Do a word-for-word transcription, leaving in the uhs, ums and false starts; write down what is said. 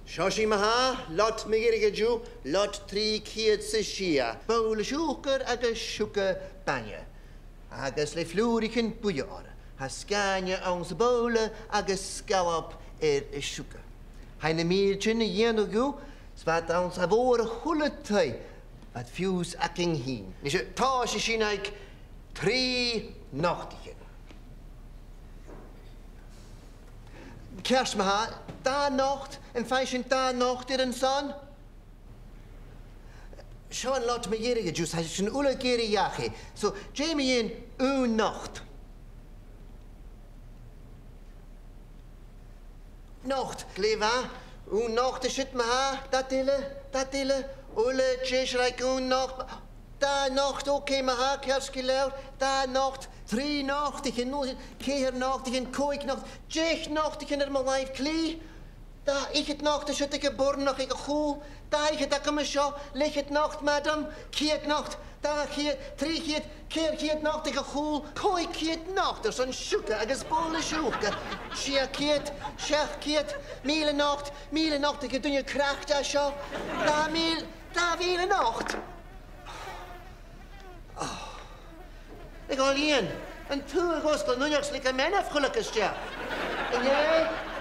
Seo sinn ma-thà, lot mu dheireadh an-diugh, lot trì ceud 's a sia. Bobhla siùcair agus siuga bainne. Agus le flùraichean buidhe orra. Tha sgàithne anns a' bhobhla agus sgalop air an siuga. Tha na mìltean a dhèanamh dhiubh, 's bha iad anns a' mhòr a h-uile taigh, bha fiùs againn fhìn. Nise, tòisich sinn aig trì notaichean. Ceart ma-thà, dà not, am faigh sinn dà not air an son? Seo an lot mu dheireadh an-diugh, tha sinn uile ag iarraidh dhachaigh. So, dè mu dheidhinn aon not? Not, glè mhath. Aon not an siud ma-thà, dad eile, dad eile, uile deiseil aig aon not. Dà not, ok, ma-thà, ceart gu leòr. Dà not, trì notaichean, no, ceithir notaichean, còig not, deich notaichean air mo làimh cliù. Dà fhichead not an siud aig a' bhòrnach aig a' chùl. Dà fhichead agam an seo, leth-cheud not, madam, ceud not, dà cheud, trì cheud, ceithir cheud not aig a' chùl, còig ceud not airson siuga agus bobhla siùcair. Sia ceud, seachd ceud, mìle not, mìle not aig an duine craicte seo. Dà mhìl-, dà mhìle not. Oh. Aig Oilín, an taghadh dhut gu nuinneach 's leig am meanbh-chuileag a-steach. An e?